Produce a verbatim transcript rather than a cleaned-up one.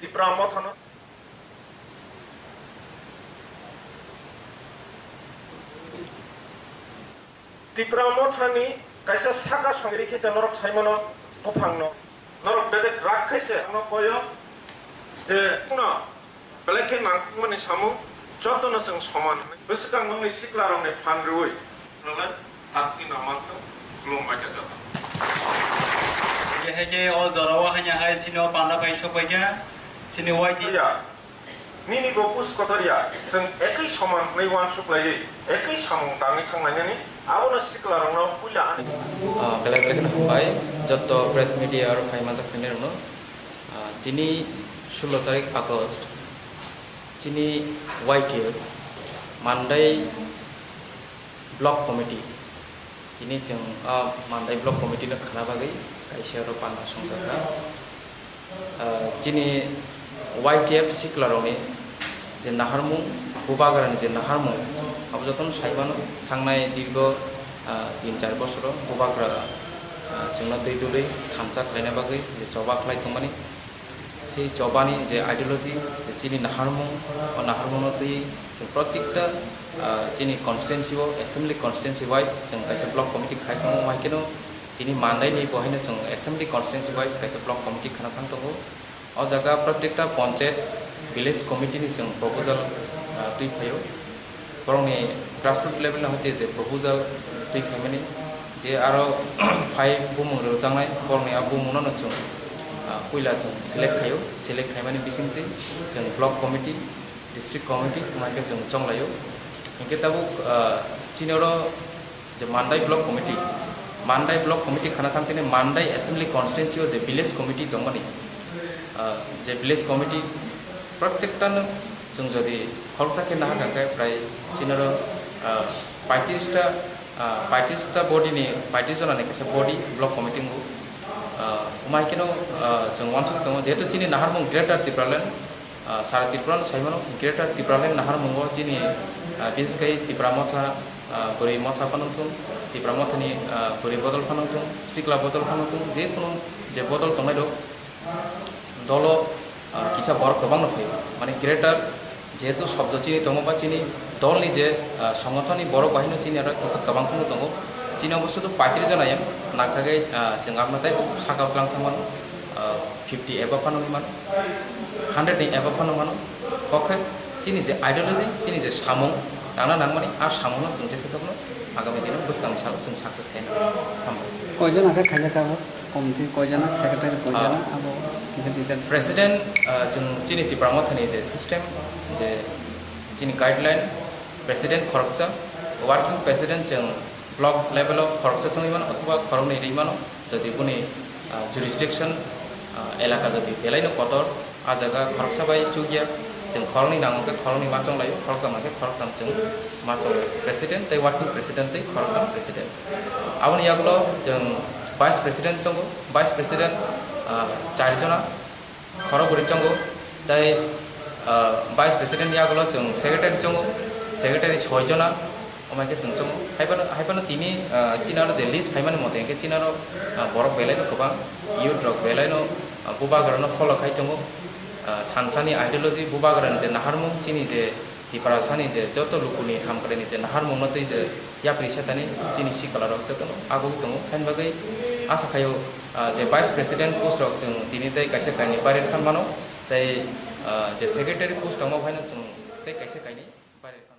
Tipra Mothano, Tipra Mothani kaisa saka songri khe norok saimano buphangno. Norok direct rak khai se ano koyo je no belai khe nangkukmani samung jotono chwng soman hwnwi bwswkang nokni siklarokni phan rwui. Rwlai, takti no manthok, khulumbai kha joto. Je hai khe o jorao hanya hai sino panda pai sok pai kha, sini Y T. Ya, nini bo kus kotor ya, chwng ekwi soman hwnwi uansuk laiwi, ekwi samung tangwi thang lainani, abono siklarokno puila ani. Ah, belai belai kheno hambai, jotto press media aro phai manjak phainerokno. Ah, tini sullo tarik August, chini Y T F, Mandai Block Committee, tini chwng, ah, Mandai Block Committee no khana bagwi kaisa oro panna songjakha. Ah, chini Y T F siklarokni je naharmung, bubagrani je naharmung, abo jotono sai mano, thangnai dirgo, ah, tin char bosoro bubagra, ah, chwngno twi tuli thansa khlaina bagwi je choba khlai tongmani. Sei chobani je ideology, je chini naharmung, o naharmungno twi chwng protekta, ah, chini constituency o, assembly constituency wise chwng kaisa block committee khai tongo, mai kheno tini Mandai ni bo haino chwng assembly constituency wise kaisa block committee khana thang tongo. O jaga protekta panchayat, village committee ni chwng proposal, ah, twi phaio. Borokni grassroot level no hoite je proposal twi phaimani, je aro phai bumung rwjaknai, borokni a bumung no chwng, ah, puila chwng select khaio, select khaimani bisingtwi chwng block committee, district committee, mai khe chwng chonglaio. Hinkhe tabuk, ah, chini oro je Mandai Block Committee, Mandai Block Committee khana thang tini Mandai Assembly Constituency o je village committee tongmani, ah, je village committee protekta no chwng jodi khoroksa khe nahakha khe prai chini oro, ah, paitris ta, ah, paitris ta body ni, paitris jona ni kaisa body block committee wngo. Ah, umai kheno, ah, chwng uansuk tongo, jehetu chini naharmung Greater Tipraland, ah, sara Tripura no sai mano, Greater Tipraland naharmungo chini, ah, bises khai Tipra Motha, ah, bwrwi motha phano wngthung, Tipra Mothani, ah, bwrwi bodol phano wngthung, sikla bodol phano wngthung, je kunu je bodol tongnai rok dolo, ah, kisa borok kwbangno phaio, mane Greater jehetu sobdo chini tongo ba chini dolni je, ah, songothonni borok bahino chini aro kisa kwbang phano tongo, chini obo sudu paitris jona ya nangkha khe, ah, chwng abno tei sakao tlang thang mano, ah, fifty above phano wngwi mano. Hundred ni above phano mano. Kok khe chini je ideology, chini je samung, tangna nangmani, a samungno chwng jesa kheno agami dino bwskangni salo chwng success khaina. Hambai. Koijon hakhe khaijak abo? Committee koijon, secretary koijon, ah, abo kisa details. President, ah, chwng chini Tipra Mothani je system, je chini guideline, president khoroksa, working president chwng block level o khoroksa chwngwi mano, othoba khoroknwi rwi mano, jodi boni, ah, jurisdiction, ah, elaka jodi belaino kotor, ah jaga khoroksa bai chukya, chwng khoroknwi nango khe khoroknwi ma chonglaio, khoroktam khe khoroktam chwng ma chonglaio, president tei working president tei khoroktam president. Aboni yagulo chwng vice president chongo, vice president, ah, char jona, khorok bwrwi chongo, tei, ah, vice president yagulo chwng secretary chongo, secretary soi jona, omo hai khe chwng chongo. Hai phano, hai phano tini, ah, chini aro je list phaimani mote hwnkhe chini aro, ah, borok belai no kwbang, youth rok belai no, ah, bubagra no follow khai tongo. Ah, thansani ideology, bubagra ni je naharmung, chini je Tiprasani je joto lukuni hamkraini je naharmungno tei je yapri setani chini sikla rok jotono agoi tongo. Haini bagwi asa khaio, ah, je vice president post rok chwng tini tei kaisa kainwi bari khan mano, tei, ah, je secretary post tongma phaino chwng tei kaisa kainwi bari khan.